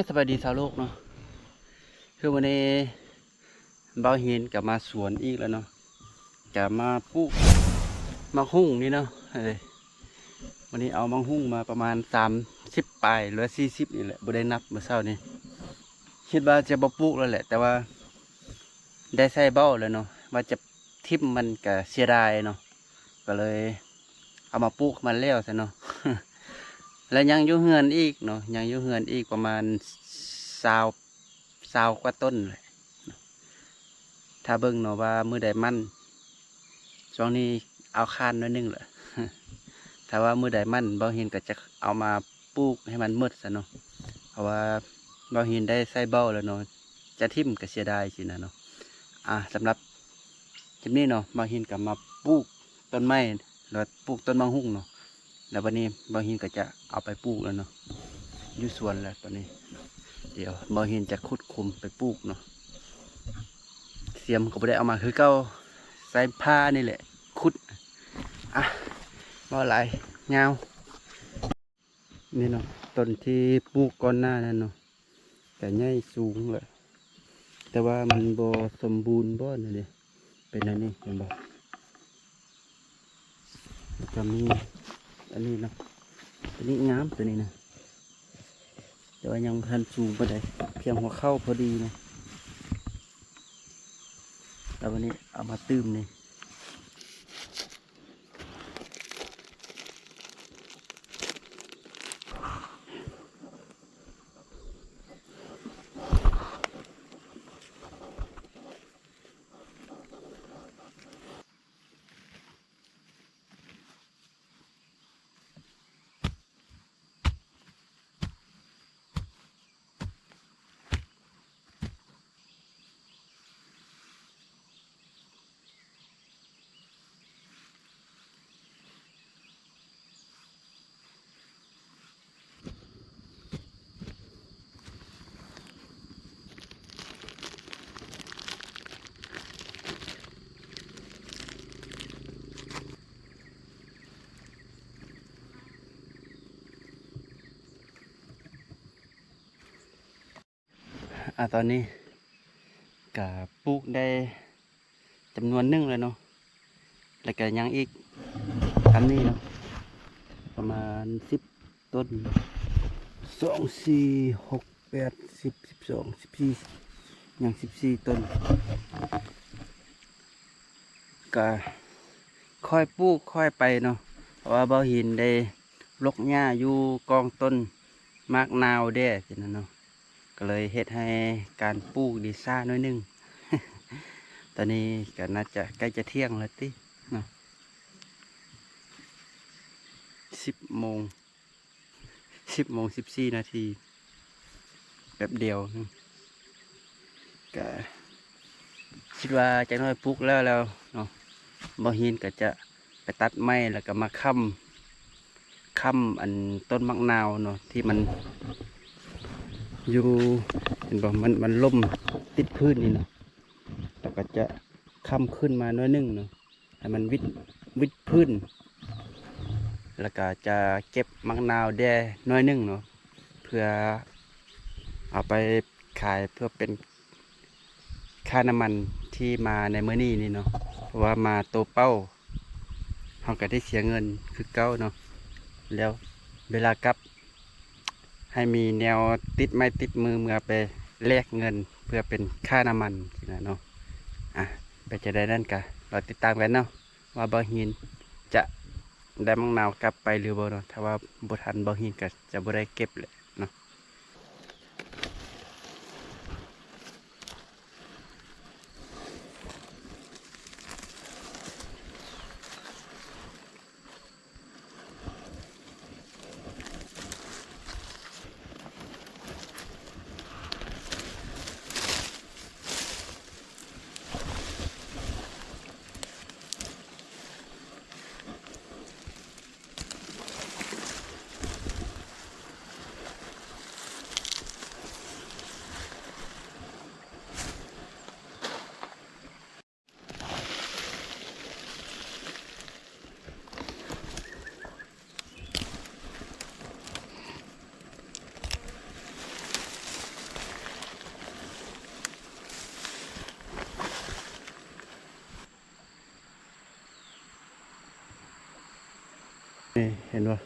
ສະບາຍດີຊາວໂລກເນາະ ຄືມື້ນີ້ບ່າວເຮນກໍມາສວນອີກແລ້ວເນາະ ກໍມາປູກໝາກຫຸ່ງນີ້ເນາະ ເອີ ມື້ນີ້ເອົາໝາກຫຸ່ງມາປະມານສາມສິບປາຍ ຫຼືວ່າສີ່ສິບນີ້ແຫຼະ ບໍ່ໄດ້ນັບມື້ເຊົ້ານີ້ ຄິດວ່າຈະບໍ່ປູກແລ້ວແຫຼະ ແຕ່ວ່າໄດ້ໃສ່ເບົ້າແລ້ວເນາະ ວ່າຈະຖິ້ມມັນກໍເສຍດາຍເນາະ ກໍເລີຍເອົາມາປູກໃຫ້ມັນແລ້ວຊະເນາະ ແລະຍັງຢູ່ເຮືອນອີກເນາະ ຍັງຢູ່ເຮືອນອີກປະມານຊາວ ຊາວກວ່າຕົ້ນແຫຼະ ຖ້າເບິ່ງເນາະວ່າມື້ໃດໝັ້ນ ຊ່ວງນີ້ເອົາຄ້ານໜ້ອຍໜຶ່ງແຫຼະ ຖ້າວ່າມື້ໃດໝັ້ນ ບ່າວເຮນກໍຈະເອົາມາປູກໃຫ້ມັນໝົດຊະເນາະ ເພາະວ່າບ່າວເຮນໄດ້ໃສ່ເບົ້າແລ້ວເນາະ ຈະຖິ້ມກໍເສຍດາຍຊີ້ນະເນາະ ອາ ສຳລັບຄລິບນີ້ເນາະ ບ່າວເຮນກໍມາປູກຕົ້ນໄມ້ ແລ້ວປູກຕົ້ນໝາກຫຸ່ງເນາະ ແລ້ວບັດນີ້ບ່າວເຮນກໍຈະເອົາໄປປູກແລ້ວເນາະ ຢູ່ສວນແລ້ວຕອນນີ້ ດຽວບ່າວເຮນຈະຂຸດຂຸມໄປປູກເນາະ ສຽມກໍບໍ່ໄດ້ເອົາມາຄືເກົ່າ ໃຊ້ພ້ານີ້ແຫຼະຂຸດ ອະ ເວົ້າຫຼາຍຍາວ ນີ້ເນາະ ຕົ້ນທີ່ປູກກ່ອນໜ້ານັ້ນເນາະ ກະໃຫຍ່ສູງແຫຼະ ແຕ່ວ່າມັນບໍ່ສົມບູນບ່ອນນີ້ເດ້ ເປັນອັນນີ້ ເຫັນບໍ່ ແລ້ວກະມີອັນນີ້ເນາະ ຕົວນີ້ງາມ ຕົວນີ້ນະ ແຕ່ວ່າຍັງບໍ່ທັນສູງປານໃດ ພຽງຫົວເຂົ່າພໍດີນະ ແລ້ວບັດນີ້ເອົາມາຕື່ມນີ້. ອາ ຕອນນີ້ກະປູກໄດ້ຈຳນວນໜຶ່ງແລ້ວເນາະ ແລ້ວກະຍັງອີກຕາມນີ້ເນາະ ປະມານສິບຕົ້ນ ສອງ ສີ່ ຫົກ ແປດ ສິບ ສິບສອງ ສິບສີ່ ຍັງສິບສີ່ຕົ້ນ ກະຄ່ອຍປູກຄ່ອຍໄປເນາະ ເພາະວ່າບ່າວເຮນໄດ້ລົກຫຍ້າຢູ່ກ້ອງຕົ້ນໝາກນາວແດ່ຊີ້ນະເນາະ ກໍເລີຍເຮັດໃຫ້ການປູກນີ້ຊ້າໜ້ອຍໜຶ່ງ ຕອນນີ້ກໍໜ້າຈະໃກ້ຈະທ່ຽງແລ້ວຕິເນາະ ສິບໂມງ ສິບໂມງສິບສີ່ນາທີ ແປັບດຽວ ກະຄິດວ່າຈັກໜ້ອຍປູກແລ້ວແລ້ວເນາະ ບ່າວເຮນກໍຈະໄປຕັດໄມ້ ແລ້ວກໍມາຄ້ຳ ຄ້ຳອັນຕົ້ນໝາກນາວເນາະ ທີ່ມັນຢູ່ ເຫັນບໍ່ ມັນ ມັນລົ້ມຕິດພື້ນນີ້ເນາະ ແລ້ວກໍຈະຄ້ຳຂຶ້ນມາໜ້ອຍໜຶ່ງເນາະ ໃຫ້ມັນວິດ ວິດພື້ນ ແລ້ວກະຈະເກັບໝາກນາວແດ່ໜ້ອຍໜຶ່ງເນາະ ເພື່ອເອົາໄປຂາຍ ເພື່ອເປັນຄ່ານ້ຳມັນທີ່ມາໃນມື້ນີ້ນີ້ເນາະ ເພາະວ່າມາໂຕເປົ່າ ເຮົາກະໄດ້ເສຍເງິນຄືເກົ່າເນາະ ແລ້ວເວລາກັບ ໃຫ້ມີແນວຕິດໄມ້ຕິດມືເມືອໄປແລກເງິນ ເພື່ອເປັນຄ່ານ້ຳມັນຊີ້ນະເນາະ ອາ ເປັນຈັ່ງໃດນັ້ນກະລໍຕິດຕາມກັນເນາະ ວ່າບ່າວເຮນຈະໄດ້ໝາກນາວກັບໄປຫຼືບໍ່ເນາະ ຖ້າວ່າບໍ່ທັນ ບ່າວເຮນກະຈະບໍ່ໄດ້ເກັບແຫຼະເນາະ. ເຫັນບໍ່?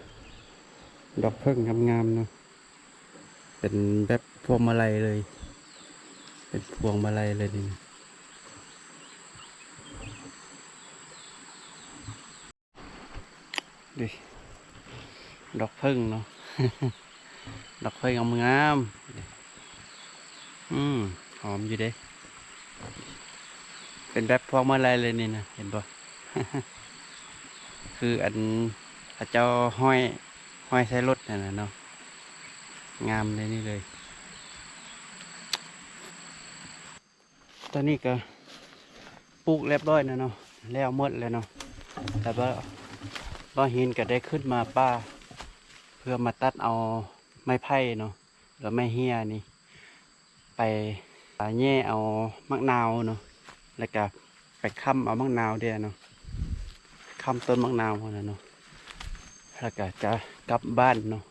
ດອກເຜິ້ງງາມໆເນາະ ເປັນແບບພວງມາໄລເລີຍ ເປັນພວງມາໄລເລີຍນີ້ນະ. ນີ້ ດອກເຜິ້ງເນາະ ດອກເຜິ້ງງາມໆ. ອືມ ຫອມຢູ່ເດ້ ເປັນແບບພວງມາໄລເລີຍນີ້ນະ ເຫັນບໍ່? ຄືອັນເຂົາເຈົ້າຫ້ອຍ ຫ້ອຍໃສ່ລົດຫັ້ນນະເນາະ ງາມໃນນີ້ເລີຍ. ຕອນນີ້ກະປູກລຽບຮ້ອຍແລ້ວເນາະ ແລ້ວໝົດແລ້ວເນາະ ແຕ່ວ່າບ່າວຫີນກະໄດ້ຂຶ້ນມາປ່າ ເພື່ອມາຕັດເອົາໄມ້ໄຜ່ເນາະ ແລ້ວໄມ້ເຮ້ຍນີ້ ໄປແຫຍ່ເອົາໝາກນາວເນາະ ແລ້ວກະໄປຄ້ຳເອົາໝາກນາວເດ້ເນາະ ຄ້ຳຕົ້ນໝາກນາວຫັ້ນນະເນາະ ແລ້ວກະຈະກັບບ້ານເນາະ.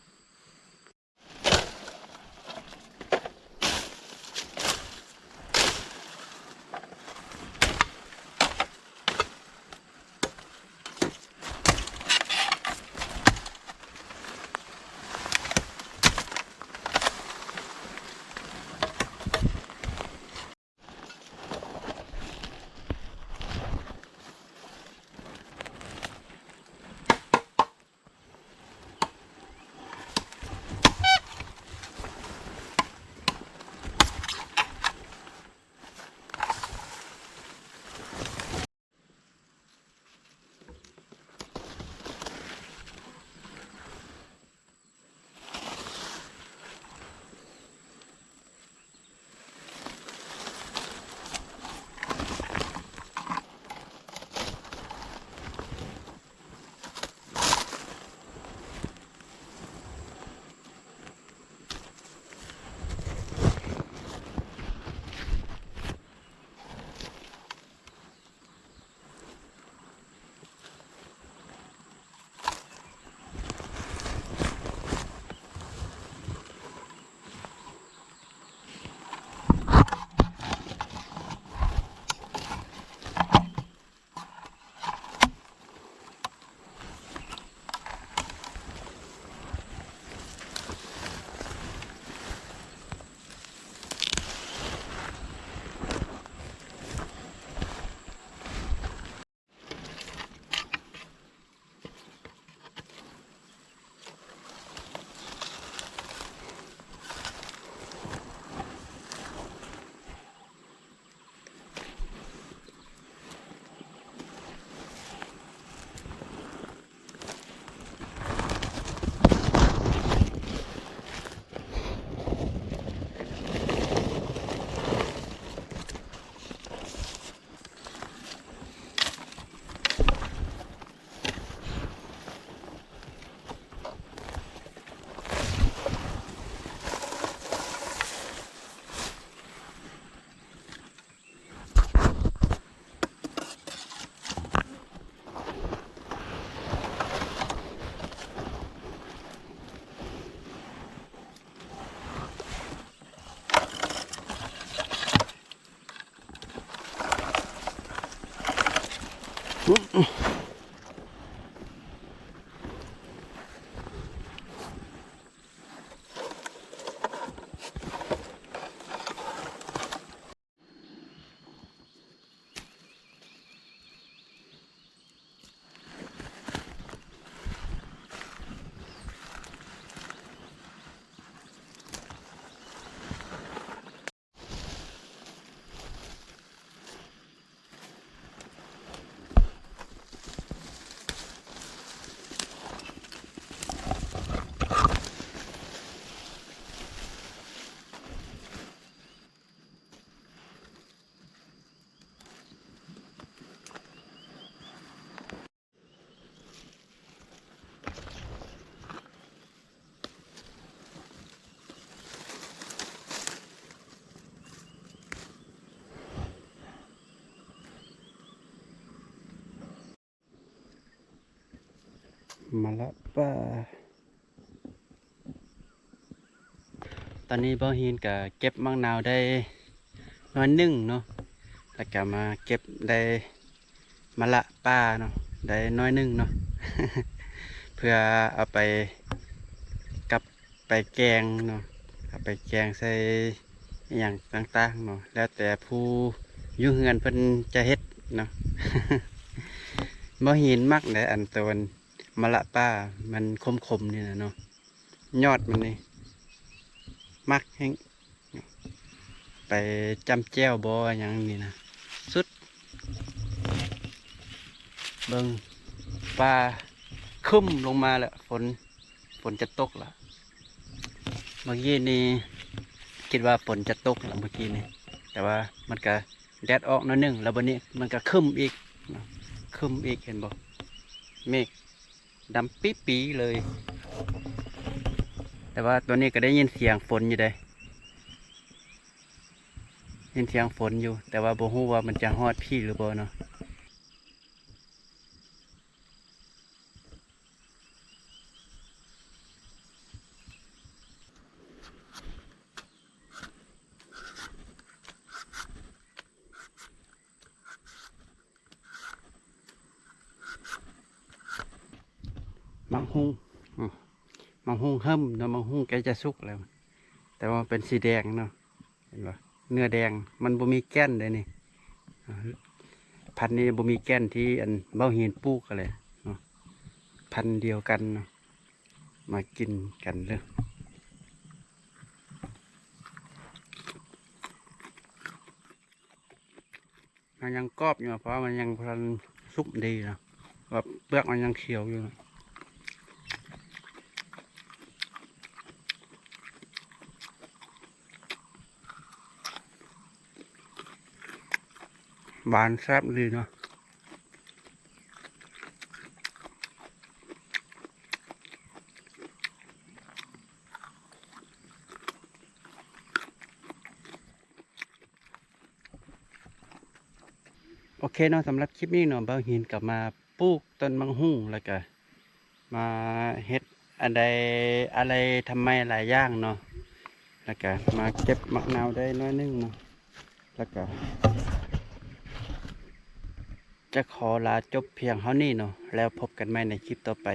ມະລະປ່າ. ຕອນນີ້ບ່າວຫີນກະເກັບໝາກນາວໄດ້ໜ່ວຍໜຶ່ງເນາະ ແລ້ວກະມາເກັບໄດ້ມະລະປ່າເນາະ ໄດ້ໜ່ວຍໜຶ່ງເນາະ. ເພື່ອເອົາໄປ ກັບໄປແກງເນາະ ເອົາໄປແກງໃສ່ອີ່ຫຍັງຕ່າງໆເນາະ ແລ້ວແຕ່ຜູ້ຢູ່ເຮືອນເພິ່ນຈະເຮັດເນາະ. ບໍ່ເຫັນມັກໃດ ອັນໂຕ ມະລະປ່າ ມັນຂົມໆນີ້ນະເນາະ ຍອດມັນນີ້ ມັກແຮງ ໄປຈ້ຳແຈ່ວບໍ່ຫຍັງນີ້ນະ ສຸດ. ເບິ່ງ ຟ້າຄຶ້ມລົງມາແລ້ວ ຝົນ ຝົນຈະຕົກລະ. ເມື່ອກີ້ນີ້ຄິດວ່າຝົນຈະຕົກລະ ເມື່ອກີ້ນີ້ ແຕ່ວ່າມັນກະແດດອອກໜ້ອຍໜຶ່ງ ແລ້ວບັດນີ້ມັນກະຄຶ້ມອີກເນາະ ຄຶ້ມອີກ ເຫັນບໍ່ ເມກ ດຳປີໆເລີຍ. ແຕ່ວ່າຕອນນີ້ກໍໄດ້ຍິນສຽງຝົນຢູ່ເດ້ ຍິນສຽງຝົນຢູ່ ແຕ່ວ່າບໍ່ຮູ້ວ່າມັນຈະຮອດພີ້ຫຼືບໍ່ເນາະ. ໝາກຫຸ່ງ ອືມ ໝາກຫຸ່ງເຫິ້ມເນາະ ໝາກຫຸ່ງໃກ້ຈະສຸກແລ້ວ ແຕ່ວ່າເປັນສີແດງເນາະ ເຫັນບໍ່ ເນື້ອແດງ ມັນບໍ່ມີແກ່ນເດ້ນີ້. ອາ ພັນນີ້ບໍ່ມີແກ່ນ ທີ່ອັນເບົາຫີນປູກຫັ້ນແຫຼະເນາະ ພັນດຽວກັນເນາະ. ມາກິນກັນເດີ້. ມັນຍັງກອບຢູ່ ເພາະວ່າມັນຍັງບໍ່ທັນສຸກດີນະ ແບບເປືອກມັນຍັງຂຽວຢູ່ນະ. ຫວານແຊບດີເນາະ. ໂອເຄເນາະ ສຳລັບຄລິບນີ້ເນາະ ບ່າວຫີນກໍມາປູກຕົ້ນໝາກຫຸ່ງ ແລ້ວກະມາເຮັດອັນໃດອາໄລທຳໄມຫຼາຍຢ່າງເນາະ ແລ້ວກະມາເກັບໝາກນາວໄດ້ໜ້ອຍໜຶ່ງເນາະ ແລ້ວກະຈະຂໍລາຈົບພຽງເທົ່ານີ້ເນາະ ແລ້ວພົບກັນໃໝ່ໃນຄລິບຕໍ່ໄປ.